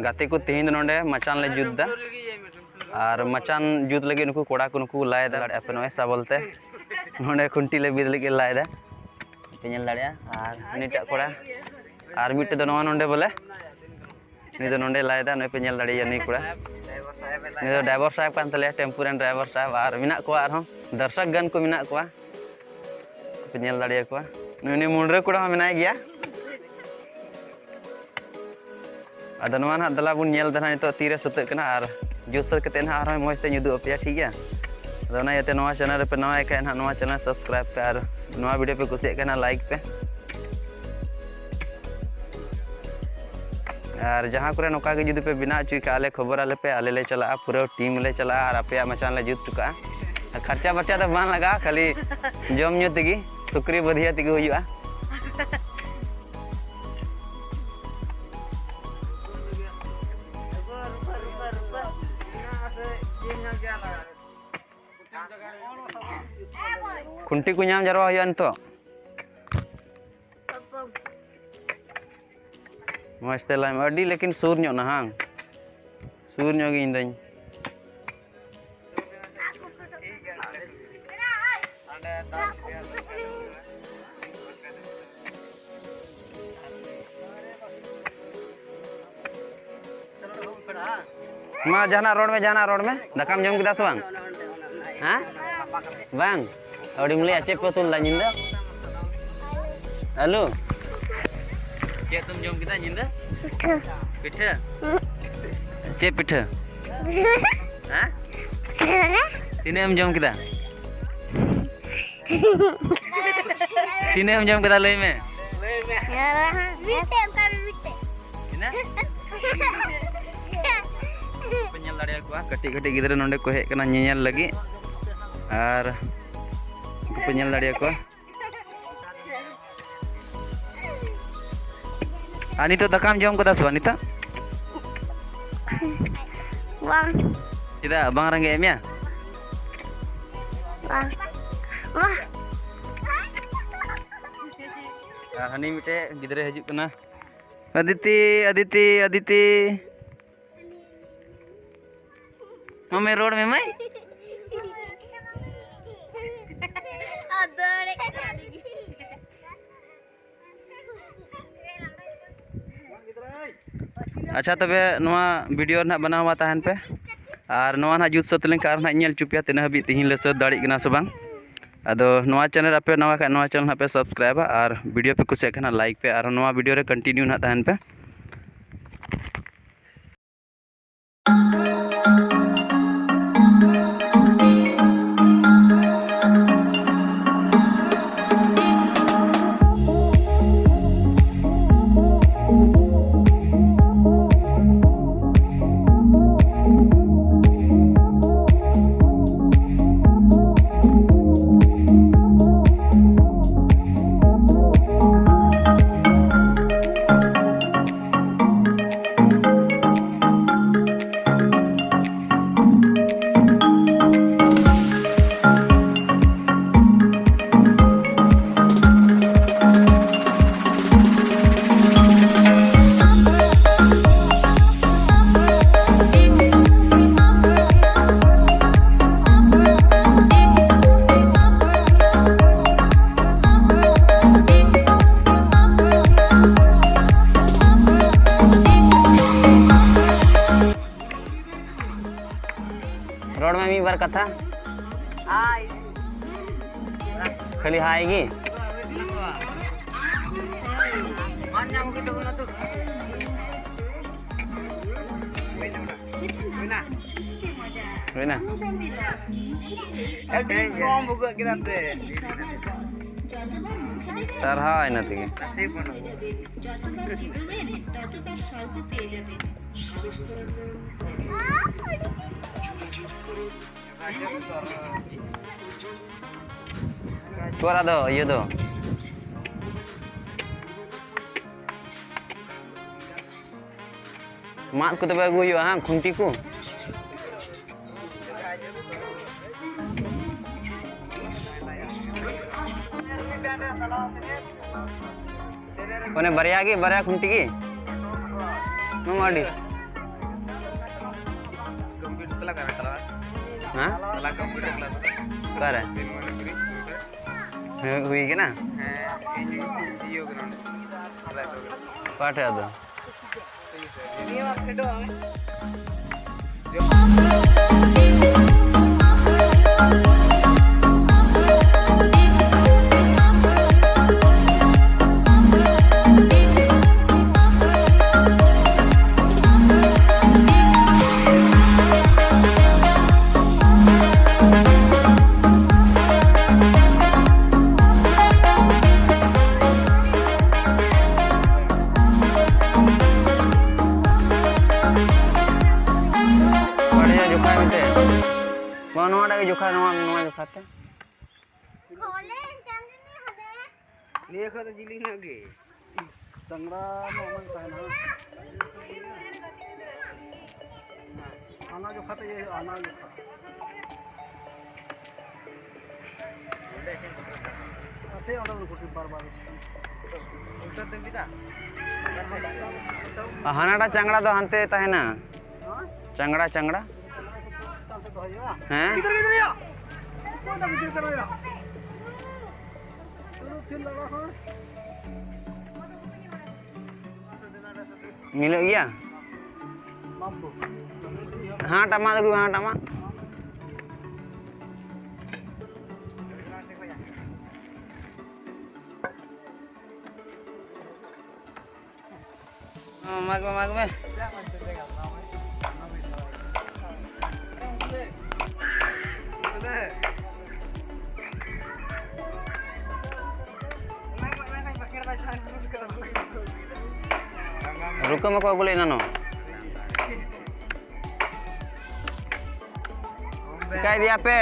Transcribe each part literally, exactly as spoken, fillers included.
ᱜᱟᱛᱮ ᱠᱚ, ᱛᱮᱦᱮᱧ ᱫᱚ ᱱᱚᱰᱮ ᱢᱟᱪᱟᱱ ᱞᱮ ᱡᱩᱛ ᱫᱟ᱾ ᱟᱨ ᱢᱟᱪᱟᱱ ᱡᱩᱛ ᱞᱟᱹᱜᱤᱫ ᱱᱩᱠᱩ ᱠᱚᱲᱟ ᱠᱚ ᱱᱩᱠᱩ ᱠᱚ ᱞᱟᱭ ᱫᱟ᱾ ᱫᱟᱲᱮᱭᱟᱜᱼᱟ ᱯᱮ, ᱱᱚᱜᱼᱚᱭ ᱥᱟᱵᱚᱞ ᱛᱮ ᱱᱚᱰᱮ ᱠᱷᱩᱱᱴᱤ ᱞᱮ ᱵᱤᱫ ᱞᱟᱹᱜᱤᱫ ᱞᱟᱭ ᱫᱟ᱾ ᱯᱮ ᱧᱮᱞ ᱫᱟᱲᱮᱭᱟᱜᱼᱟ᱾ ᱟᱨ ᱩᱱᱤᱴᱟᱜ ᱠᱚᱲᱟ, ᱟᱨ ᱢᱤᱫᱴᱮᱡ ᱫᱚ ᱱᱚᱣᱟ ᱱᱚᱰᱮ ᱵᱚᱞᱮ, ᱱᱩᱭ ᱫᱚ ᱱᱚᱰᱮ ᱞᱟᱭ ᱫᱟ᱾ ᱱᱩᱭ ᱯᱮ ᱧᱮᱞ ᱫᱟᱲᱮᱭᱟᱭᱟ, ᱱᱩᱭ ᱠᱚᱲᱟ, ᱱᱩᱭ ᱫᱚ ᱰᱨᱟᱭᱵᱷᱟᱨ ᱥᱟᱦᱮᱵ ᱠᱟᱱ ᱛᱟᱞᱮᱭᱟ, ᱴᱮᱢᱯᱩ ᱨᱮᱱ ᱰᱨᱟᱭᱵᱷᱟᱨ ᱥᱟᱦᱮᱵ᱾ ᱟᱨ ᱢᱮᱱᱟᱜ ᱠᱚᱣᱟ ᱟᱨᱦᱚᱸ ᱫᱚᱨᱥᱚᱠ ᱜᱟᱱ ᱠᱚ ᱢᱮᱱᱟᱜ ᱠᱚᱣᱟ, ᱯᱮ ᱧᱮᱞ ᱫᱟᱲᱮᱭᱟᱠᱚᱣᱟ᱾ ᱱᱩᱭ, ᱱᱩᱭ ᱢᱩᱱᱰᱨᱟᱹ ᱠᱚᱲᱟ ᱦᱚᱸ ᱢᱮᱱᱟᱭ ᱜᱮᱭᱟ᱾ ᱟᱫᱚ ᱱᱚᱣᱟ ᱱᱟᱦᱟᱜ ᱫᱮᱞᱟ ᱵᱚᱱ ᱧᱮᱞ ᱫᱟ ᱱᱟᱦᱟᱜ ᱱᱤᱛᱚᱜ ᱛᱤᱨᱮ ᱥᱟᱹᱛᱟᱹᱜ ᱠᱟᱱᱟ, ᱟᱨ ᱡᱩᱛ ᱥᱟᱹᱛ ᱠᱟᱛᱮ ᱱᱟᱦᱟᱜ ᱟᱨᱦᱚᱸ ᱢᱚᱡᱽ ᱛᱮᱧ ᱩᱫᱩᱜ ᱟᱯᱮᱭᱟ, ᱴᱷᱤᱠ ᱜᱮᱭᱟ? ᱟᱫᱚ ᱚᱱᱟ ᱤᱭᱟᱹᱛᱮ ᱱᱚᱣᱟ ᱪᱮᱱᱮᱞ ᱨᱮᱯᱮ ᱱᱟᱣᱟᱭ ᱠᱷᱟᱡ ᱱᱟᱦᱟᱜ ᱱᱚᱣᱟ ᱪᱮᱱᱮᱞ ᱥᱟᱵᱥᱠᱨᱟᱭᱤᱵ ᱯᱮ, ᱟᱨ ᱱᱚᱣᱟ ᱵᱷᱤᱰᱤᱭᱳ ᱯᱮ ᱠᱩᱥᱤᱭᱟᱜ ᱠᱷᱟᱱ ᱱᱟᱦᱟᱜ ᱞᱟᱭᱤᱠ ᱯᱮ᱾ ᱟᱨ ᱡᱟᱦᱟᱸ ᱠᱚᱨᱮ ᱱᱚᱝᱠᱟ ᱜᱮ ᱡᱩᱫᱤ ᱯᱮ ᱵᱮᱱᱟᱣ ᱦᱚᱪᱚᱭ ᱠᱷᱟᱡ, ᱟᱞᱮ ᱠᱷᱚᱵᱚᱨ ᱟᱞᱮ ᱯᱮ, ᱟᱞᱮ ᱞᱮ ᱪᱟᱞᱟᱜᱼᱟ, ᱯᱩᱨᱟᱹ ᱴᱤᱢ ᱞᱮ ᱪᱟᱞᱟᱜᱼᱟ ᱟᱨ ᱟᱯᱮᱭᱟᱜ ᱢᱟᱪᱟᱱ ᱞᱮ ᱡᱩᱛ ᱦᱚᱴᱚ ᱠᱟᱜᱼᱟ᱾ ᱟᱨ ᱠᱷᱟᱨᱪᱟ ᱵᱟᱨᱪᱟ ᱫᱚ ᱵᱟᱝ ᱞᱟᱜᱟᱜᱼᱟ, ᱠᱷᱟᱹᱞᱤ ᱡᱚᱢ ᱧᱩ ᱛᱮᱜᱮ, ᱥᱩᱠᱨᱤ ᱵᱟᱹᱫᱷᱤᱭᱟᱹ ᱛᱮᱜᱮ ᱦᱩᱭᱩᱜᱼᱟ᱾ ᱠᱷᱩᱱᱴᱤ ᱠᱚ ᱧᱟᱢ ᱡᱟᱨᱣᱟ ᱦᱩᱭᱩᱜᱼᱟ ᱱᱤᱛᱚᱜ᱾ ᱢᱚᱡᱽ ᱛᱮ ᱞᱟᱭ ᱢᱮ᱾ ᱟᱹᱰᱤ ᱞᱮᱠᱤᱱ ᱥᱩᱨ ᱧᱚᱜ ᱱᱟ ᱦᱟᱝ? ᱥᱩᱨ ᱧᱚᱜ ᱜᱮ ᱤᱧ ᱫᱚᱧ᱾ ᱢᱟ, ᱡᱟᱦᱟᱱᱟᱜ ᱨᱚᱲ ᱢᱮ, ᱡᱟᱦᱟᱱᱟᱜ ᱨᱚᱲ ᱢᱮ᱾ ᱫᱟᱠᱟᱢ ᱡᱚᱢ ᱠᱮᱫᱟ ᱥᱮ ᱵᱟᱝ? ᱦᱮᱸ? ᱵᱟᱝ? ᱟᱹᱣᱲᱤᱢ ᱞᱟᱹᱭᱟ, ᱪᱮᱫ ᱯᱮ ᱩᱛᱩ ᱞᱮᱫᱟ ᱧᱤᱫᱟᱹ? ᱟᱹᱞᱩ? ᱪᱮᱫ ᱩᱛᱩᱢ ᱡᱚᱢ ᱠᱮᱫᱟ ᱧᱤᱫᱟᱹ? ᱯᱤᱴᱷᱟᱹ᱾ ᱯᱤᱴᱷᱟᱹ? ᱪᱮᱫ ᱯᱤᱴᱷᱟᱹ? ᱦᱮᱸ? ᱛᱤᱱᱟᱹᱜ ᱮᱢ ᱡᱚᱢ ᱠᱮᱫᱟ? ᱛᱤᱱᱟᱹᱜ ᱮᱢ ᱡᱚᱢ ᱠᱮᱫᱟ ᱞᱟᱹᱭ ᱢᱮ? ᱢᱤᱫᱴᱮᱡ, ᱚᱱᱠᱟ ᱢᱤᱫᱴᱮᱡ᱾ ᱛᱤᱱᱟᱹᱜ? ᱯᱮ ᱧᱮᱞ ᱫᱟᱲᱮᱭᱟᱠᱚᱣᱟ, ᱠᱟᱹᱴᱤᱡ ᱠᱟᱹᱴᱤᱡ ᱜᱤᱫᱽᱨᱟᱹ ᱱᱚᱰᱮ ᱠᱚ ᱦᱮᱡ ᱠᱟᱱᱟ ᱧᱮᱧᱮᱞ ᱞᱟᱹᱜᱤᱫ, ᱟᱨ ᱩᱱᱠᱩ ᱯᱮ ᱧᱮᱞ ᱫᱟᱲᱮᱭᱟᱠᱚᱣᱟ᱾ ᱟᱨ ᱱᱤᱛᱚᱜ ᱫᱟᱠᱟᱢ ᱡᱚᱢ ᱠᱟᱫᱟ ᱥᱮ ᱵᱟᱝ ᱱᱤᱛᱚᱜ? ᱵᱟᱝ᱾ ᱪᱮᱫᱟᱜ, ᱵᱟᱝ ᱨᱮᱸᱜᱮᱡ ᱮᱫ ᱢᱮᱭᱟ? ᱵᱟᱝ᱾ ᱵᱟᱝ᱾ ᱟᱨ ᱦᱟᱹᱱᱤ ᱢᱤᱫᱴᱮᱡ ᱜᱤᱫᱽᱨᱟᱹ ᱦᱤᱡᱩᱜ ᱠᱟᱱᱟ᱾ ᱟᱫᱤᱛᱤ, ᱟᱫᱤᱛᱤ, ᱟᱫᱤᱛᱤ᱾ ᱢᱟᱢᱮ, ᱨᱚᱲ ᱢᱮ ᱢᱟᱹᱭ᱾ ᱟᱪᱪᱷᱟ, ᱛᱚᱵᱮ ᱱᱚᱣᱟ video ᱨᱮᱱᱟᱜ ᱵᱮᱱᱟᱣ ᱢᱟ ᱛᱟᱦᱮᱱ ᱯᱮ᱾ ᱟᱨ ᱱᱚᱣᱟ ᱱᱟᱦᱟᱜ ᱡᱩᱛ ᱥᱟᱹᱛ ᱞᱮᱱᱠᱷᱟᱱ ᱟᱨᱦᱚᱸ ᱱᱟᱦᱟᱜ ᱤᱧ ᱧᱮᱞ ᱦᱚᱪᱚ ᱯᱮᱭᱟ ᱛᱤᱱᱟᱹᱜ ᱦᱟᱹᱵᱤᱡ ᱛᱮᱦᱮᱧ ᱞᱮ ᱥᱟᱹᱛ ᱫᱟᱲᱮᱭᱟᱜ ᱠᱟᱱᱟ ᱥᱮ ᱵᱟᱝ᱾ ᱟᱫᱚ ᱱᱚᱣᱟ channel ᱟᱯᱮ ᱱᱟᱣᱟ ᱠᱷᱟᱱ ᱱᱚᱣᱟ channel ᱱᱟᱦᱟᱜ ᱯᱮ subscribeᱟ, ᱟᱨ video ᱯᱮ ᱠᱩᱥᱤᱭᱟᱜ ᱠᱷᱟᱱ like ᱯᱮ, ᱟᱨ ᱱᱚᱣᱟ video ᱨᱮ continue ᱱᱟᱦᱟᱜ ᱛᱟᱦᱮᱱ ᱯᱮ᱾ ᱨᱚᱲ ᱢᱮ ᱢᱤᱫ ᱵᱟᱨ ᱠᱟᱛᱷᱟ᱾ ᱦᱟᱭ᱾ ᱠᱷᱟᱹᱞᱤ ᱦᱟᱭ ᱜᱮ? ᱵᱟᱝ ᱧᱟᱢ ᱜᱮ ᱛᱟᱵᱚᱱᱟ ᱛᱚ᱾ ᱦᱩᱭᱱᱟ? ᱦᱩᱭᱱᱟ? ᱟᱹᱰᱤ ᱠᱚᱢ ᱵᱷᱩᱜᱟᱹᱜ ᱠᱮᱫᱟ ᱛᱮ᱾ ᱥᱟᱨᱦᱟᱣ ᱤᱱᱟᱹ ᱛᱮᱜᱮ᱾ ᱱᱟᱥᱤᱵ ᱵᱟᱹᱱᱩᱜ᱾ ᱛᱚᱨᱟ ᱫᱚ ᱤᱭᱟᱹ ᱫᱚ ᱢᱟᱫ ᱠᱚ ᱛᱚᱵᱮ ᱟᱹᱜᱩ ᱦᱩᱭᱩᱜᱼᱟ, ᱦᱟᱝ, ᱠᱷᱩᱱᱴᱤ ᱠᱚ᱾ ᱚᱱᱮ ᱵᱟᱨᱭᱟ ᱜᱮ, ᱵᱟᱨᱭᱟ ᱠᱷᱩᱱᱴᱤ ᱜᱮ᱾ ᱱᱚᱣᱟ ᱟᱹᱰᱤ ᱠᱚᱢᱯᱤᱭᱩᱴᱟᱨ ᱛᱟᱞᱟ ᱠᱟᱱᱟ, ᱛᱟᱞᱟ᱾ ᱦᱮᱸ? ᱛᱟᱞᱟ ᱠᱚᱢᱯᱤᱭᱩᱴᱟᱨ ᱠᱞᱟᱥ᱾ ᱚᱠᱟᱨᱮ? ᱛᱤᱱ ᱢᱟᱱᱮ ᱯᱷᱨᱤ ᱠᱚᱢᱯᱤᱭᱩᱴᱟᱨ᱾ ᱦᱮᱸ, ᱦᱩᱭ ᱠᱟᱱᱟ? ᱦᱮᱸ, ᱤᱧ ᱤᱭᱟᱹ ᱠᱟᱱᱟ ᱚᱸᱰᱮ᱾ ᱚᱠᱟ ᱴᱷᱮᱡ ᱟᱫᱚ? ᱵᱟᱲᱟᱭᱟ ᱡᱚᱠᱷᱟ ᱢᱮᱱᱛᱮ᱾ ᱵᱟᱝ, ᱱᱚᱣᱟᱴᱟᱜ ᱜᱮ ᱡᱚᱠᱷᱟ, ᱱᱚᱣᱟ, ᱱᱚᱣᱟ ᱡᱚᱠᱷᱟ ᱛᱮ᱾ ᱱᱤᱭᱟᱹ ᱠᱷᱚᱱ ᱫᱚ ᱡᱤᱞᱤᱧ ᱧᱚᱜ ᱜᱮ᱾ ᱰᱟᱝᱨᱟ ᱢᱟ ᱚᱱᱟ ᱜᱮ ᱛᱟᱦᱮᱱᱟ᱾ ᱦᱟᱱᱟ ᱡᱚᱠᱷᱟ ᱛᱮ ᱤᱭᱟᱹ ᱦᱩᱭᱩᱜᱼᱟ, ᱦᱟᱱᱟ ᱡᱚᱠᱷᱟ᱾ ᱟᱪᱪᱷᱟ, ᱚᱸᱰᱮ ᱵᱚᱱ ᱠᱩᱴᱤ ᱵᱟᱨ ᱵᱟᱨ᱾ ᱩᱞᱴᱟᱹ ᱛᱮᱢ ᱵᱤᱫᱟ? ᱟᱨ ᱦᱟᱱᱟᱴᱟᱜ ᱪᱟᱝᱲᱟ ᱫᱚ ᱦᱟᱱᱛᱮ ᱛᱟᱦᱮᱱᱟ᱾ ᱦᱮᱸ? ᱪᱟᱝᱲᱟ, ᱪᱟᱝᱲᱟ᱾ ᱪᱟᱝᱲᱟ ᱠᱚ ᱪᱮᱛᱟᱱ ᱥᱮᱫ ᱫᱚᱦᱚᱭ ᱦᱩᱭᱩᱜᱼᱟ᱾ ᱦᱮᱸ? ᱜᱤᱫᱽᱨᱟᱹ, ᱜᱤᱫᱽᱨᱟᱹ ᱭᱟ᱾ ᱚᱠᱚᱭ ᱫᱚ ᱜᱤᱫᱽᱨᱟᱹ ᱠᱟᱱᱟ ᱭᱟ? ᱪᱚᱞᱚ, ᱛᱷᱤᱨ ᱞᱟᱜᱟ ᱠᱷᱚᱱ᱾ ᱢᱤᱞᱟᱹᱜ ᱜᱮᱭᱟ? ᱵᱟᱯ ᱫᱚ᱾ ᱦᱟᱱᱟᱴᱟᱜ ᱢᱟᱜ ᱟᱹᱜᱩᱭ ᱢᱮ, ᱦᱟᱱᱟᱴᱟᱜ ᱢᱟᱜ᱾ ᱢᱟᱜᱽ ᱢᱮ, ᱢᱟᱜᱽ ᱢᱮ᱾ ᱨᱩᱠᱟᱹ ᱢᱟᱠᱚ ᱟᱹᱜᱩ ᱞᱮᱫ ᱮᱱᱟᱱᱚᱜ᱾ ᱪᱤᱠᱟᱹᱭ ᱫᱤᱭᱟ ᱯᱮ?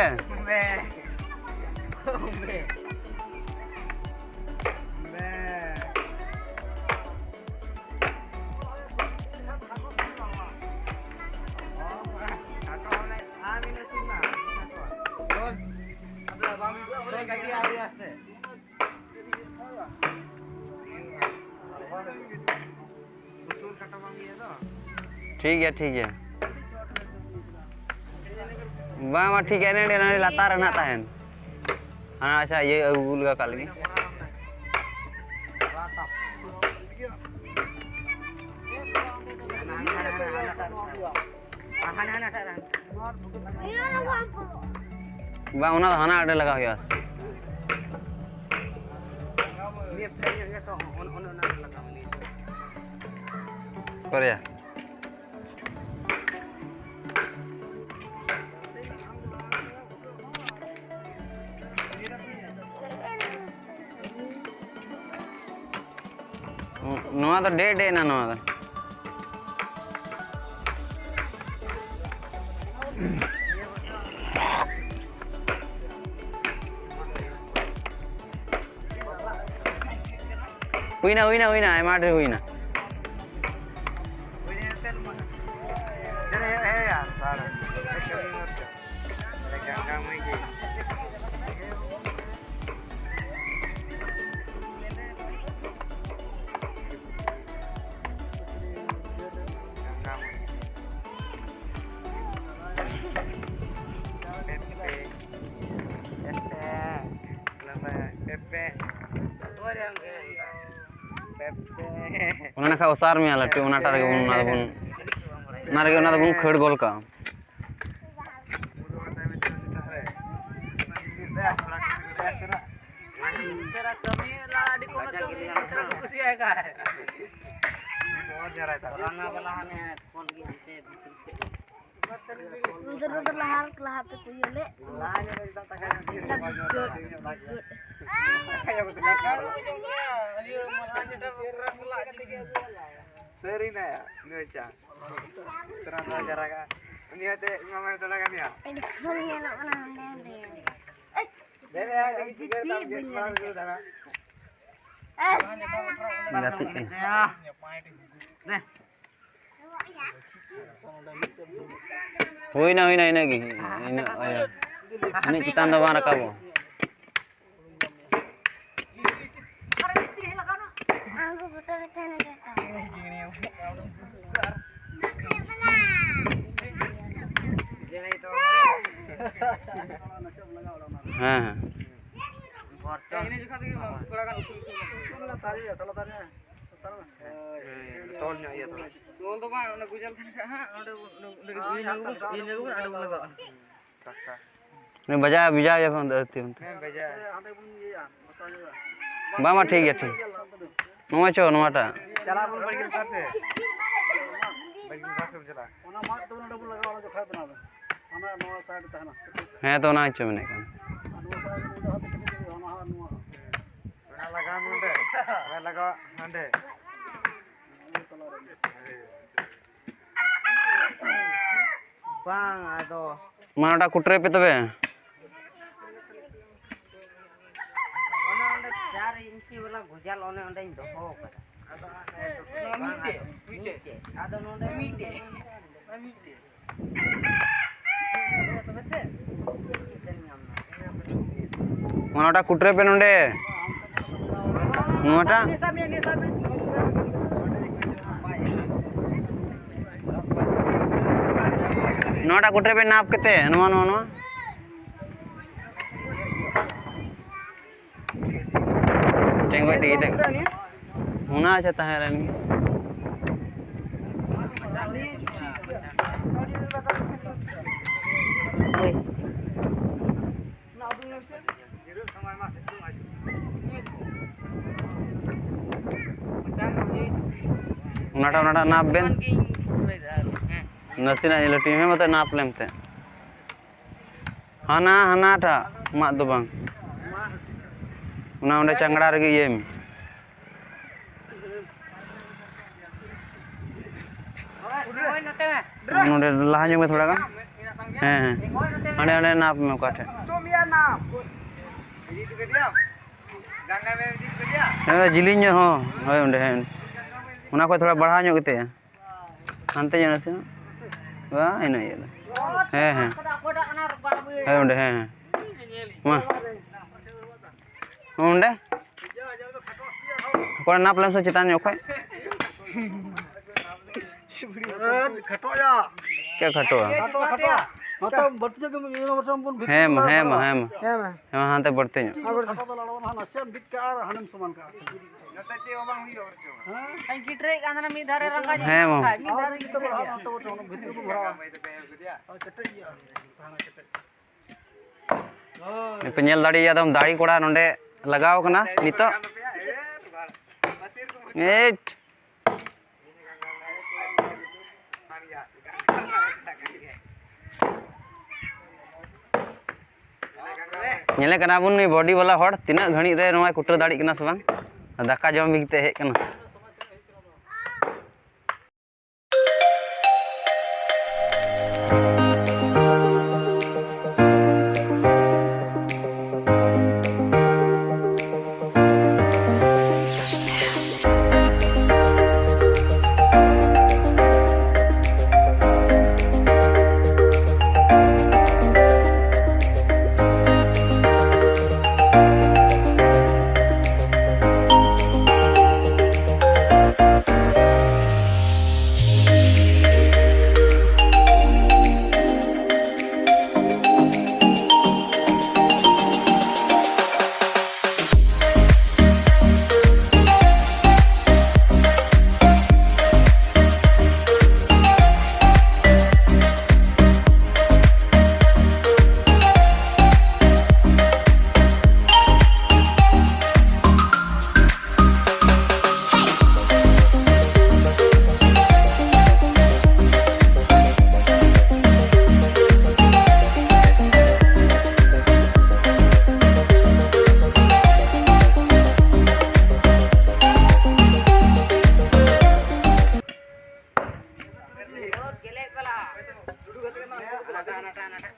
ᱩᱥᱩᱞ ᱠᱟᱴᱟ ᱵᱟᱝ ᱤᱭᱟᱹ ᱫᱚ᱾ ᱴᱷᱤᱠ ᱜᱮᱭᱟ, ᱴᱷᱤᱠ ᱜᱮᱭᱟ᱾ ᱵᱟᱝ, ᱵᱟᱝ, ᱴᱷᱤᱠ ᱜᱮᱭᱟ, ᱮᱱᱮ, ᱮᱱᱮ, ᱞᱟᱛᱟᱨ ᱨᱮ ᱱᱟᱦᱟᱜ ᱛᱟᱦᱮᱱ᱾ ᱦᱟᱱᱟ, ᱟᱪᱪᱷᱟ, ᱤᱭᱟᱹ ᱟᱹᱜᱩ ᱞᱮᱜᱟ ᱠᱟᱜ ᱞᱮᱜᱮ᱾ ᱵᱟᱝ, ᱚᱱᱟ ᱫᱚ ᱦᱟᱱᱟ ᱟᱲᱮ ᱞᱟᱜᱟᱣ ᱦᱩᱭᱩᱜᱼᱟ᱾ ᱚᱠᱟᱨᱮᱭᱟ? ᱱᱚᱣᱟ ᱫᱚ ᱰᱮ ᱰᱮ ᱮᱱᱟ, ᱱᱚᱣᱟ ᱫᱚ᱾ ᱦᱩᱭᱱᱟ, ᱦᱩᱭᱱᱟ, ᱦᱩᱭᱱᱟ, ᱟᱭᱢᱟ ᱰᱷᱮᱨ ᱦᱩᱭᱱᱟ᱾ ᱚᱱᱟ ᱱᱟᱠᱷᱟ ᱚᱥᱟᱨ ᱢᱮᱭᱟ ᱞᱟᱹᱴᱩ, ᱚᱱᱟᱴᱟᱜ ᱨᱮᱜᱮ ᱵᱚᱱ, ᱚᱱᱟ ᱫᱚᱵᱚᱱ, ᱚᱱᱟ ᱨᱮᱜᱮ ᱚᱱᱟ ᱫᱚᱵᱚᱱ ᱠᱷᱟᱹᱲ ᱜᱚᱞ ᱠᱟᱜᱼᱟ᱾ ᱩᱫᱷᱟᱨ ᱩᱫᱷᱟᱨ ᱞᱟᱦᱟ, ᱞᱟᱦᱟ ᱯᱮ ᱠᱚᱭᱚᱜ ᱞᱮ᱾ ᱥᱟᱹᱨᱤ ᱱᱟᱭᱟ, ᱱᱩᱭ ᱪᱟ᱾ ᱛᱚᱨᱟ ᱛᱚᱨᱟ ᱡᱟᱨᱟᱜᱟ᱾ ᱩᱱᱤ ᱦᱚᱸ ᱛᱮ ᱤᱧ ᱢᱟᱢᱟ ᱛᱚᱲᱟ ᱠᱟᱱ ᱜᱮᱭᱟ᱾ ᱟᱹᱰᱤ ᱠᱷᱟᱹᱞ ᱧᱮᱞᱚᱜ ᱠᱟᱱᱟ ᱦᱟᱸᱰᱮ ᱱᱟᱰᱮ᱾ ᱫᱮ ᱫᱮ, ᱟᱹᱰᱤ ᱠᱤᱪᱷᱩ ᱜᱮ ᱛᱟᱢ ᱜᱮ ᱛᱚᱲᱟ ᱠᱚ ᱫᱟᱬᱟ᱾ ᱜᱟᱛᱮᱜ ᱠᱟᱱᱟ᱾ ᱦᱩᱭᱱᱟ, ᱦᱩᱭᱱᱟ, ᱤᱱᱟᱹᱜ ᱜᱮ᱾ ᱤᱱᱟᱹᱜ, ᱤᱭᱟᱹ, ᱤᱱᱟᱹᱜ ᱪᱮᱛᱟᱱ ᱫᱚ ᱵᱟᱝ ᱨᱟᱠᱟᱵᱚᱜᱼᱟ᱾ ᱟᱢ ᱠᱚ ᱯᱷᱳᱴᱳ ᱠᱟᱛᱮ ᱦᱟᱱᱮ ᱪᱟᱞᱟᱜ ᱠᱟᱱᱟ᱾ ᱦᱮᱸ, ᱦᱮᱸ᱾ ᱤᱱᱟᱹ ᱡᱚᱠᱷᱚᱱ ᱛᱮᱜᱮ ᱛᱷᱚᱲᱟ ᱜᱟᱱ ᱩᱥᱩᱞ ᱩᱥᱩᱞ ᱧᱚᱜ ᱠᱟᱱᱟ᱾ ᱛᱚᱞ ᱧᱚᱜ ᱤᱭᱟᱹ ᱛᱷᱚᱲᱟ᱾ ᱛᱚᱞ ᱫᱚ ᱵᱟᱝ, ᱚᱱᱟ ᱜᱩᱡᱟᱞ ᱛᱟᱦᱮᱱ ᱠᱷᱟᱡ ᱦᱟᱸᱜ, ᱚᱸᱰᱮ ᱵᱚᱱ, ᱚᱸᱰᱮ ᱜᱮ ᱤᱭᱟᱹ ᱧᱚᱜ ᱵᱚᱱ, ᱤᱭᱟᱹ ᱧᱚᱜ ᱵᱚᱱ, ᱚᱸᱰᱮ ᱵᱚᱱ ᱞᱟᱜᱟᱣᱟ᱾ ᱵᱟᱡᱟᱣ, ᱵᱟᱡᱟᱣ ᱭᱟ ᱯᱷᱳᱱ ᱫᱚ ᱟᱹᱛᱤ ᱚᱱᱛᱮ᱾ ᱦᱮᱸ, ᱵᱟᱡᱟᱣ᱾ ᱵᱟᱝ, ᱵᱟᱝ, ᱴᱷᱤᱠ ᱜᱮᱭᱟ, ᱴᱷᱤᱠ᱾ ᱱᱚᱣᱟ ᱪᱚ, ᱱᱚᱣᱟᱴᱟᱜ᱾ ᱪᱟᱞᱟᱜ ᱵᱚᱱ ᱵᱟᱲᱜᱮ ᱞᱟᱛᱟᱨ ᱛᱮ᱾ ᱵᱟᱲᱜᱮ ᱞᱟᱛᱟᱨ ᱥᱮᱫ ᱵᱚᱱ ᱪᱟᱞᱟᱜᱼᱟ᱾ ᱚᱱᱟ ᱢᱟᱫ ᱫᱚ ᱱᱚᱰᱮ ᱵᱚᱱ ᱞᱟᱜᱟᱣᱟ, ᱚᱱᱟ ᱡᱚᱠᱷᱟᱡ ᱵᱮᱱᱟᱣ ᱵᱮᱱ᱾ ᱦᱟᱱᱟ ᱱᱚᱣᱟ side ᱛᱟᱦᱮᱱᱟ᱾ ᱦᱮᱸ, ᱛᱚ ᱚᱱᱟ ᱜᱮᱪᱚ ᱢᱮᱱᱮᱫ ᱠᱟᱱ᱾ ᱟᱨ ᱱᱚᱣᱟ side ᱨᱮ ᱱᱚᱰᱮ ᱦᱚᱸ ᱛᱚ ᱠᱟᱹᱴᱤᱡ ᱠᱟᱹᱴᱤᱡ ᱦᱟᱱᱟ ᱦᱟᱸᱜ ᱱᱚᱣᱟ᱾ ᱚᱱᱟ ᱞᱟᱜᱟᱣ ᱱᱚᱰᱮ, ᱚᱱᱟ ᱞᱟᱜᱟᱣ ᱦᱟᱸᱰᱮ᱾ ᱱᱤᱭᱟᱹ ᱛᱟᱞᱟ ᱨᱮ᱾ ᱵᱟᱝ, ᱟᱫᱚ ᱢᱟ, ᱚᱱᱟ ᱠᱩᱴᱨᱟᱹᱭ ᱯᱮ ᱛᱚᱵᱮ᱾ ᱚᱱᱟ ᱚᱸᱰᱮ ᱪᱟᱨ ᱤᱧᱪᱤ ᱵᱟᱞᱟ ᱜᱚᱡᱟᱞ ᱚᱱᱮ ᱚᱸᱰᱮᱧ ᱫᱚᱦᱚ ᱟᱠᱟᱫᱟ᱾ ᱱᱚᱣᱟ ᱢᱤᱫᱴᱮᱡ, ᱢᱤᱫᱴᱮᱡ᱾ ᱢᱤᱫᱴᱮᱡ᱾ ᱟᱫᱚ ᱱᱚᱰᱮ ᱢᱤᱫᱴᱮᱡ᱾ ᱢᱤᱫᱴᱮᱡ᱾ ᱚᱱᱟᱴᱟᱜ ᱠᱩᱴᱨᱟᱹᱭ ᱯᱮ ᱱᱚᱰᱮ᱾ ᱱᱚᱣᱟᱴᱟᱜ᱾ ᱱᱚᱣᱟᱴᱟᱜ ᱠᱩᱴᱨᱟᱹᱭ ᱯᱮ ᱱᱟᱯ ᱠᱟᱛᱮ᱾ ᱱᱚᱣᱟ, ᱱᱚᱣᱟ, ᱱᱚᱣᱟ᱾ ᱴᱮᱸᱜᱚᱡ ᱛᱮᱜᱮ ᱫᱮᱡ᱾ ᱚᱱᱟ ᱟᱪᱪᱷᱟ ᱛᱟᱦᱮᱸ ᱞᱮᱱ ᱜᱮ᱾ ᱚᱱᱟᱴᱟᱜ, ᱚᱱᱟᱴᱟᱜ ᱱᱟᱯ ᱵᱮᱱ᱾ ᱱᱟᱥᱮᱱᱟᱜ ᱞᱟᱹᱴᱩᱭ ᱢᱮ, ᱢᱟᱛᱚ ᱱᱟᱯ ᱞᱮᱢ ᱛᱮ᱾ ᱦᱟᱱᱟ, ᱦᱟᱱᱟᱴᱟᱜ ᱢᱟᱫ ᱫᱚ ᱵᱟᱝ, ᱚᱱᱟ ᱚᱸᱰᱮ ᱪᱟᱝᱲᱟ ᱨᱮᱜᱮ ᱤᱭᱟᱹᱭ ᱢᱮ᱾ ᱱᱚᱰᱮ ᱞᱟᱦᱟ ᱧᱚᱜ ᱢᱮ ᱛᱷᱚᱲᱟ ᱜᱟᱱ᱾ ᱦᱮᱸ, ᱦᱮᱸ, ᱦᱟᱸᱰᱮ, ᱦᱟᱸᱰᱮ ᱱᱟᱯ ᱢᱮ ᱚᱠᱟ ᱴᱷᱮᱡ᱾ ᱦᱮᱸ, ᱡᱤᱞᱤᱧ ᱧᱚᱜ ᱦᱚᱸ, ᱦᱳᱭ, ᱚᱸᱰᱮ, ᱦᱮᱸ, ᱚᱱᱟ ᱠᱷᱚᱡ ᱛᱷᱚᱲᱟ ᱵᱟᱲᱦᱟᱣ ᱧᱚᱜ ᱠᱟᱛᱮ᱾ ᱦᱟᱱᱛᱮ ᱧᱚᱜ ᱱᱟᱥᱮ ᱧᱚᱜ᱾ ᱵᱟᱝ, ᱤᱱᱟᱹ ᱤᱭᱟᱹ ᱫᱚ᱾ ᱦᱮᱸ, ᱦᱮᱸ᱾ ᱦᱮᱸ, ᱚᱸᱰᱮ, ᱦᱮᱸ, ᱦᱮᱸ᱾ ᱢᱟ᱾ ᱚᱸᱰᱮ᱾ ᱚᱠᱚᱭ ᱱᱟᱯ ᱞᱮᱢ ᱥᱮ ᱪᱮᱛᱟᱱ ᱧᱚᱜ ᱠᱷᱚᱡ᱾ ᱠᱷᱟᱴᱚᱜᱼᱟ᱾ ᱪᱮᱫ ᱠᱷᱟᱴᱚᱜᱼᱟ? ᱠᱷᱟᱴᱚ, ᱠᱷᱟᱴᱚ᱾ ᱱᱚᱛᱮ ᱵᱟᱹᱲᱛᱤ ᱧᱚᱜ ᱜᱮ ᱤᱭᱟᱹ ᱵᱚᱨᱪᱚᱝ ᱵᱚᱱ ᱵᱷᱤᱛᱨᱤ ᱦᱮᱸ ᱢᱟ, ᱵᱚᱱ ᱦᱮᱸ ᱢᱟ, ᱨᱟᱠᱟᱵᱟ᱾ ᱦᱮᱸ ᱢᱟ᱾ ᱦᱮᱸ ᱢᱟ᱾ ᱦᱮᱸ ᱢᱟ, ᱦᱟᱱᱛᱮ ᱵᱟᱹᱲᱛᱤ ᱧᱚᱜ᱾ ᱦᱮᱸ, ᱵᱟᱹᱲᱛᱤ᱾ ᱠᱟᱴᱟ ᱫᱚ ᱞᱟᱲᱟᱣ ᱱᱟᱦᱟᱜ ᱱᱟᱥᱮᱭᱟᱜ ᱮᱢ ᱵᱤᱫ ᱠᱟᱜᱼᱟ ᱟᱨ ᱦᱟᱱᱮᱢ ᱥᱚᱢᱟᱱ ᱠᱟᱜᱼᱟ᱾ ᱱᱚᱛᱮ ᱪᱮᱫ ᱦᱚᱸ ᱵᱟᱝ ᱦᱩᱭᱩᱜᱼᱟ ᱵᱚᱨᱪᱚᱝ᱾ ᱦᱮᱸ? ᱠᱟᱹᱴᱤᱡ ᱨᱮ ᱟᱱᱫᱟᱱᱟ ᱢᱤᱫ ᱫᱷᱟᱨᱮ ᱨᱟᱠᱟᱵ ᱦᱮᱸ ᱢᱟ᱾ ᱠᱷᱟᱡ, ᱢᱤᱫ ᱫᱷᱟᱨᱮ ᱟᱨ ᱱᱤᱛᱚᱜ ᱵᱚᱱ ᱨᱟᱠᱟᱵ, ᱱᱚᱛᱮ ᱵᱚᱱ ᱵᱷᱤᱛᱨᱤ ᱵᱚᱱ ᱵᱷᱚᱨᱟᱣᱟ᱾ ᱟᱨ ᱠᱮᱴᱮᱡ ᱜᱮᱭᱟ᱾ ᱱᱤᱯᱮ ᱧᱮᱞ ᱫᱟᱲᱮᱭᱟᱫᱟᱢ ᱫᱟᱲᱮ ᱠᱚᱲᱟ ᱱᱚᱰᱮ ᱞᱟᱜᱟᱣ ᱠᱟᱱᱟ ᱱᱤᱛᱚᱜ᱾ ᱮᱭᱴ᱾ ᱧᱮᱞᱮ ᱠᱟᱱᱟ ᱵᱚᱱ ᱱᱩᱭ ᱵᱚᱰᱤ ᱵᱟᱞᱟ ᱦᱚᱲ ᱛᱤᱱᱟᱹᱜ ᱜᱷᱟᱹᱲᱤᱡ ᱨᱮ ᱱᱚᱣᱟᱭ ᱠᱩᱴᱟᱹ ᱫᱟᱲᱮᱜ ᱠᱟᱱᱟ ᱥᱮ ᱵᱟᱝ᱾ ᱫᱟᱠᱟ ᱡᱚᱢ ᱵᱤᱜᱤᱛᱮ ᱦᱮᱡ ᱠᱟᱱᱟ᱾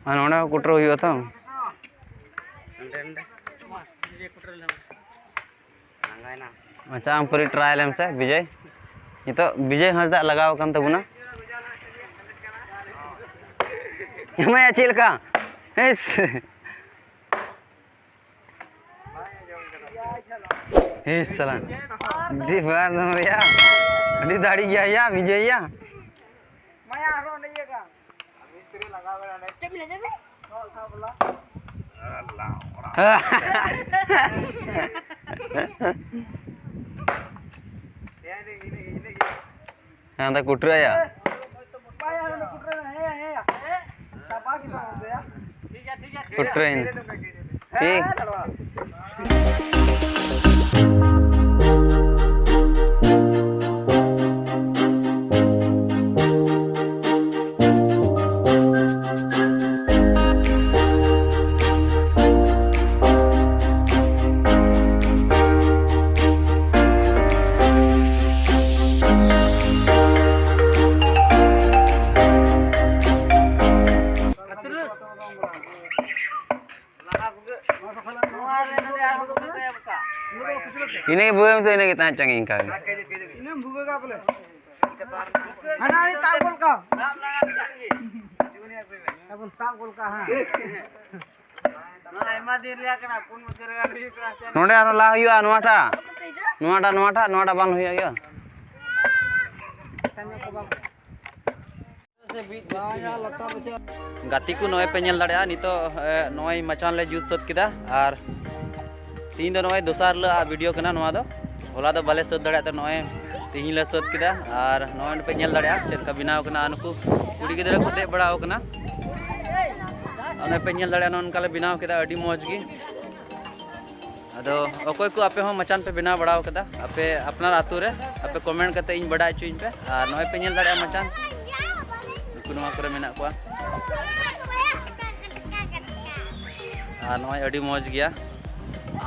ᱟᱨ ᱱᱚᱰᱮ ᱦᱚᱸ ᱠᱩᱴᱨᱟᱹ ᱦᱩᱭᱩᱜᱼᱟ ᱛᱚ᱾ ᱟᱪᱪᱷᱟ, ᱟᱢ ᱯᱟᱹᱨᱤ ᱴᱨᱟᱭ ᱞᱮᱢ ᱥᱮ ᱵᱤᱡᱚᱭ᱾ ᱱᱤᱛᱚᱜ ᱵᱤᱡᱚᱭ ᱦᱟᱸᱥᱫᱟ ᱞᱟᱜᱟᱣ ᱟᱠᱟᱱ ᱛᱟᱵᱚᱱᱟ᱾ ᱮᱢᱟᱭᱟ ᱪᱮᱫ ᱞᱮᱠᱟ? ᱤᱥ᱾ ᱤᱥ ᱥᱟᱞᱟ᱾ ᱟᱹᱰᱤ ᱵᱟᱨ ᱫᱚᱢ ᱨᱮᱭᱟ᱾ ᱟᱹᱰᱤ ᱫᱟᱲᱮ ᱜᱮᱭᱟ ᱭᱟ, ᱵᱤᱡᱚᱭ ᱭᱟ᱾ ᱢᱟᱭᱟ ᱟᱨᱦᱚᱸ ᱚᱸᱰᱮ ᱤᱭᱟᱹ ᱠᱟᱱ᱾ ᱦᱮᱸ, ᱚᱸᱰᱮ ᱠᱩᱴᱨᱟᱹᱭᱟ᱾ ᱠᱩᱴᱨᱟᱹᱭ᱾ ᱴᱷᱤᱠ᱾ ᱤᱱᱟᱹᱜᱮ ᱵᱩᱜᱟᱹᱜ ᱢᱮ ᱛᱚ, ᱤᱱᱟᱹᱜᱮ ᱛᱟᱦᱮᱸ ᱦᱚᱪᱚᱝ ᱤᱧ ᱤᱱᱠᱟ ᱜᱮ᱾ ᱦᱟᱱᱟ ᱟᱹᱰᱤ ᱛᱟᱵ ᱜᱚᱞ ᱠᱟᱜ᱾ ᱟᱵᱚᱱ ᱛᱟᱵ ᱜᱚᱞ ᱠᱟᱜ, ᱦᱮᱸ᱾ ᱱᱚᱣᱟ ᱟᱭᱢᱟ ᱫᱤᱱ ᱨᱮᱭᱟᱜ ᱠᱟᱱᱟ, ᱯᱩᱱ ᱵᱚᱪᱷᱚᱨ ᱜᱟᱱ ᱦᱩᱭᱩᱜ ᱠᱟᱱᱟ ᱥᱮ᱾ ᱱᱚᱰᱮ ᱟᱨᱦᱚᱸ ᱞᱟ ᱦᱩᱭᱩᱜᱼᱟ, ᱱᱚᱣᱟᱴᱟᱜ, ᱱᱚᱣᱟᱴᱟᱜ, ᱱᱚᱣᱟᱴᱟᱜ, ᱱᱚᱣᱟᱴᱟᱜ ᱵᱟᱝ ᱦᱩᱭᱩᱜᱼᱟ, ᱦᱩᱭᱩᱜᱼᱟ᱾ ᱜᱟᱛᱮ ᱠᱚ, ᱱᱚᱜᱼᱚᱭ ᱯᱮ ᱧᱮᱞ ᱫᱟᱲᱮᱭᱟᱜᱼᱟ, ᱱᱤᱛᱚᱜ, ᱮ, ᱱᱚᱜᱼᱚᱭ ᱢᱟᱪᱟᱱ ᱞᱮ ᱡᱩᱛ ᱥᱟᱹᱛ ᱠᱮᱫᱟ᱾ ᱟᱨ ᱛᱤᱦᱤᱧ ᱫᱚ ᱱᱚᱜᱼᱚᱭ ᱫᱚᱥᱟᱨ ᱦᱤᱞᱳᱜ ᱟᱜ ᱵᱷᱤᱰᱤᱭᱳ ᱠᱟᱱᱟ ᱱᱚᱣᱟ ᱫᱚ᱾ ᱦᱚᱞᱟ ᱫᱚ ᱵᱟᱞᱮ ᱥᱟᱹᱛ ᱫᱟᱲᱮᱭᱟᱜ ᱛᱮ ᱱᱚᱜᱼᱚᱭ ᱛᱤᱦᱤᱧ ᱞᱮ ᱥᱟᱹᱛ ᱠᱮᱫᱟ᱾ ᱟᱨ ᱱᱚᱜᱼᱚᱭ ᱯᱮ ᱧᱮᱞ ᱫᱟᱲᱮᱭᱟᱜᱼᱟ ᱪᱮᱫ ᱞᱮᱠᱟ ᱵᱮᱱᱟᱣ ᱠᱟᱱᱟ᱾ ᱟᱨ ᱱᱩᱠᱩ ᱠᱩᱲᱤ ᱜᱤᱫᱽᱨᱟᱹ ᱠᱚ ᱫᱮᱡ ᱵᱟᱲᱟᱣ ᱠᱟᱱᱟ᱾ ᱚᱱᱮ ᱯᱮ ᱧᱮᱞ ᱫᱟᱲᱮᱭᱟᱜᱼᱟ, ᱱᱚᱜᱼᱚ ᱱᱚᱝᱠᱟ ᱞᱮ ᱵᱮᱱᱟᱣ ᱠᱮᱫᱟ, ᱟᱹᱰᱤ ᱢᱚᱡᱽ ᱜᱮ᱾ ᱟᱫᱚ ᱚᱠᱚᱭ ᱠᱚ ᱟᱯᱮ ᱦᱚᱸ ᱢᱟᱪᱟᱱ ᱯᱮ ᱵᱮᱱᱟᱣ ᱵᱟᱲᱟᱣ ᱠᱟᱫᱟ ᱟᱯᱮ ᱟᱯᱱᱟᱨ ᱟᱹᱛᱩ ᱨᱮ, ᱟᱯᱮ ᱠᱚᱢᱮᱱᱴ ᱠᱟᱛᱮ ᱤᱧ ᱵᱟᱰᱟᱭ ᱦᱚᱪᱚᱧ ᱯᱮ᱾ ᱟᱨ ᱱᱚᱜᱼᱚᱭ ᱯᱮ ᱧᱮᱞ ᱫᱟᱲᱮᱭᱟᱜᱼᱟ ᱢᱟᱪᱟᱱ, ᱱᱩᱠᱩ ᱱᱚᱣᱟ ᱠᱚᱨᱮ ᱢᱮᱱᱟᱜ ᱠᱚᱣᱟ᱾ ᱟᱨ ᱱᱚᱜᱼᱚᱭ ᱟᱹᱰᱤ ᱢᱚᱡᱽ ᱜᱮᱭᱟ᱾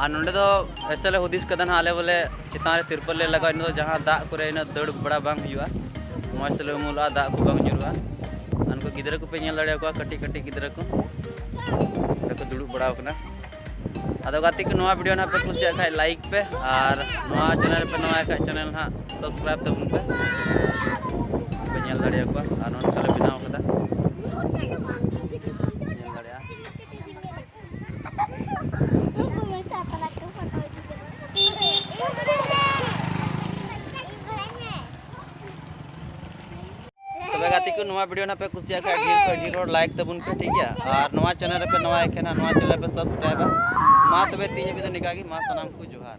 ᱟᱨ ᱱᱚᱸᱰᱮ ᱫᱚ ᱮᱥᱮ ᱞᱮ ᱦᱩᱫᱤᱥ ᱠᱟᱫᱟ ᱱᱟᱦᱟᱜ ᱟᱞᱮ ᱵᱚᱞᱮ ᱪᱮᱛᱟᱱ ᱨᱮ ᱛᱤᱨᱯᱚᱞ ᱞᱮ ᱞᱟᱜᱟᱣᱟ, ᱤᱱᱟᱹ ᱫᱚ ᱡᱟᱦᱟᱸ ᱫᱟᱜ ᱠᱚᱨᱮ ᱤᱱᱟᱹᱜ ᱫᱟᱹᱲ ᱵᱟᱲᱟ ᱵᱟᱝ ᱦᱩᱭᱩᱜᱼᱟ, ᱢᱚᱡᱽ ᱛᱮᱞᱮ ᱩᱢᱩᱞᱚᱜᱼᱟ, ᱫᱟᱜ ᱠᱚ ᱵᱟᱝ ᱧᱩᱨᱩᱜᱼᱟ᱾ ᱟᱨ ᱱᱩᱠᱩ ᱜᱤᱫᱽᱨᱟᱹ ᱠᱚᱯᱮ ᱧᱮᱞ ᱫᱟᱲᱮᱭᱟᱠᱚᱣᱟ, ᱠᱟᱹᱴᱤᱡ ᱠᱟᱹᱴᱤᱡ ᱜᱤᱫᱽᱨᱟᱹ ᱠᱚ ᱚᱸᱰᱮ ᱠᱚ ᱫᱩᱲᱩᱵ ᱵᱟᱲᱟᱣ ᱠᱟᱱᱟ᱾ ᱟᱫᱚ ᱜᱟᱛᱮ ᱠᱚ, ᱱᱚᱣᱟ ᱵᱷᱤᱰᱤᱭᱳ ᱱᱟᱦᱟᱜ ᱯᱮ ᱠᱩᱥᱤᱭᱟᱜ ᱠᱷᱟᱡ ᱞᱟᱭᱤᱠ ᱯᱮ, ᱟᱨ ᱱᱚᱣᱟ ᱪᱮᱱᱮᱞ ᱯᱮ ᱱᱟᱣᱟ ᱠᱷᱟᱡ ᱪᱮᱱᱮᱞ ᱱᱟᱦᱟᱜ ᱥᱟᱵᱥᱠᱨᱟᱭᱤᱵ ᱛᱟᱵᱚᱱ ᱯᱮ᱾ ᱯᱮ ᱧᱮᱞ ᱫᱟᱲᱮᱭᱟᱠᱚᱣᱟ ᱟᱨ ᱱᱚᱜᱼᱚ ᱱᱚᱝᱠᱟ ᱞᱮ ᱵᱮᱱᱟᱣ ᱠᱟᱫᱟ᱾ ᱧᱮᱞ ᱫᱟᱲᱮᱭᱟᱜᱼᱟ᱾ ᱛᱚᱵᱮ ᱜᱟᱛᱮ ᱠᱚ ᱱᱚᱣᱟ video ᱱᱟᱜ ᱯᱮ ᱠᱩᱥᱤᱭᱟᱜ ᱠᱷᱟᱱ ᱰᱷᱮᱨ ᱠᱷᱚᱱ ᱰᱷᱮᱨ ᱦᱚᱲ like ᱛᱟᱵᱚᱱ ᱯᱮ, ᱴᱷᱤᱠ ᱜᱮᱭᱟ? ᱟᱨ ᱱᱚᱣᱟ channel ᱨᱮᱯᱮ ᱱᱟᱣᱟ ᱮᱠᱷᱮᱱ ᱱᱚᱣᱟ channel ᱯᱮ subscribe ᱟ᱾ ᱢᱟ ᱛᱚᱵᱮ ᱛᱮᱦᱮᱧ ᱦᱟᱹᱵᱤᱡ ᱫᱚ ᱱᱤᱝᱠᱟ ᱜᱮ, ᱢᱟ ᱥᱟᱱᱟᱢ ᱠᱚ ᱡᱚᱦᱟᱨ᱾